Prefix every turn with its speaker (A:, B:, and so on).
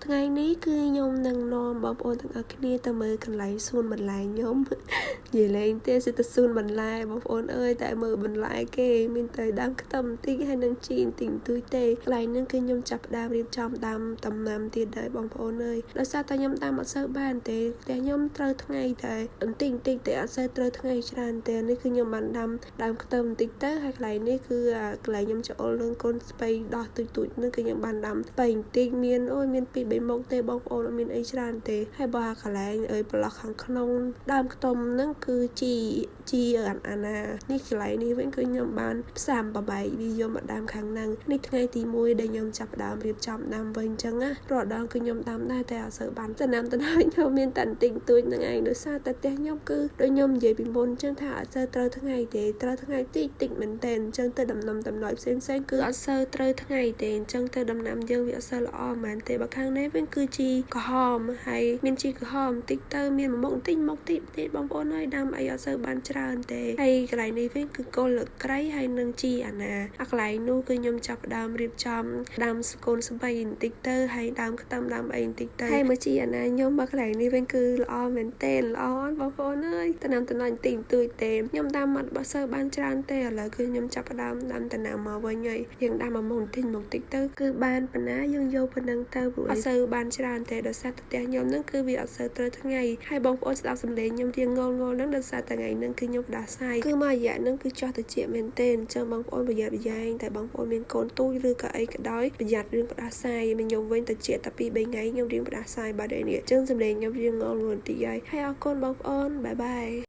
A: ថ្ងៃនេះគឺខ្ញុំនឹងនាំបងប្អូនទាំងអស់គ្នាទៅមើលកន្លែងសួនបន្លែខ្ញុំនិយាយលេងទេសិតតែសួនបន្លែបងប្អូនអើយតែមើលបន្លែគេមានតែដើមខ្ទឹមបន្តិចហើយនឹងជីបន្តិចបន្តួចទេកន្លែងហ្នឹងគឺខ្ញុំចាប់ផ្ដើមរៀបចំដាំដំណាំទៀតដែរបងប្អូនអើយដោយសារតែខ្ញុំដាំអត់សូវបានទេផ្ទះខ្ញុំត្រូវថ្ងៃតែបន្តិចបន្តិចតែអត់សូវត្រូវថ្ងៃច្រើនទេនេះគឺខ្ញុំបានដាំដើមខ្ទឹមបន្តិចទៅហើយកន្លែងនេះគឺកន្លែងខ្ញុំច្អល់នឹងកូនស្ពៃដោះទូចទូចហ្នឹងគឺខ្ញុំបានដាំស្ពៃបន្តិចមានអូយមានពីរបីមុខទេបងប្អូនអត់មានអីច្រើនទេហើយបើកន្លែងអើយប្រឡោះខាងក្នុងដើមខ្ទឹមហ្នឹងគឺជីជីអាណានេះកន្លែងនេះវិញគឺខ្ញុំបានផ្សាំបបែកវាយកមកដាំខាងហ្នឹងនេះថ្ងៃទី1ដែលខ្ញុំចាប់ផ្ដើមរៀបចំដាំវិញអញ្ចឹងណារាល់ដងគឺខ្ញុំដាំដែរតែអត់សូវបានតំណាំតំណាំខ្ញុំមានតែបន្តិចបន្តួចហ្នឹងឯងដោយសារតែផ្ទះខ្ញុំគឺដូចខ្ញុំនិយាយពីមុនអញ្ចឹងថាអត់សូវត្រូវថ្ងៃទេត្រូវថ្ងៃតិចតិចមែនតើអញ្ចឹងទៅដំណំតំណយផ្សេងផ្សេងគឺអត់សូវត្រូវថ្ងៃទេអញ្ចឹងទៅដំណាំយើងវាអត់សូវល្អហ្មងទេបើខាងនេះវិញគឺជីក្រហមហើយមានជីក្រហមបន្តិចទៅមានមួយមុខបន្តិចមុខតិចតិចបងប្អូនអើយដាំអីអត់សូវបានច្រើនទេហើយកន្លែងនេះវិញគឺគល់លើក្រៃហើយនឹងជីអាណាអាកន្លែងនោះគឺខ្ញុំចាប់ផ្ដើមរៀបចំដាំស្កូនស្បៃបន្តិចទៅហើយដើមខ្ទឹមដើមអីបន្តិចទៅហើយមកជីអាណាខ្ញុំបើកន្លែងនេះវិញគឺល្អមែនទែនល្អបងប្អូនអើយតំណាំតំណាំបន្តិចបន្តួចទេខ្ញុំដាំអត់បើសូវបានច្រើនទេឥឡូវគឺខ្ញុំចាប់ផ្ដើមដាំតំណាំមកវិញហើយយើងដាំមកមុខបន្តិចមកតិចទៅគឺបានប៉ុណ្ណាយើងយកប៉ុណ្ណឹងទៅព្រោះអត់សូវបានច្រើនទេដោយសារតែផ្ទះខ្ញុំហ្នឹងគឺវាអត់សូវត្រូវថ្ងៃហើយបងប្អូនស្ដាប់សំឡេងខ្ញុំរៀងងល់ងល់ហ្នឹងដោយសារតែថ្ងៃហ្នឹងគឺខ្ញុំផ្ដាសាយគឺមួយរយៈហ្នឹងគឺចោះតិចមែនទេអញ្ចឹងបងប្អូនប្រយ័ត្នប្រយែងតែបងប្អូនមានកូនទូចឬក៏អីក៏ដោយប្រយ័ត្នរឿងផ្ដាសាយខ្ញុំវិញតិចតែ2 3ថ្ងៃខ្ញុំរៀងផ្ដាសាយបាត់ហើយនេះអញ្ចឹងសំឡេងខ្ញុំរៀងងល់ងល់បន្តិចហើយហើយអរគុណបងប្អូន bye bye.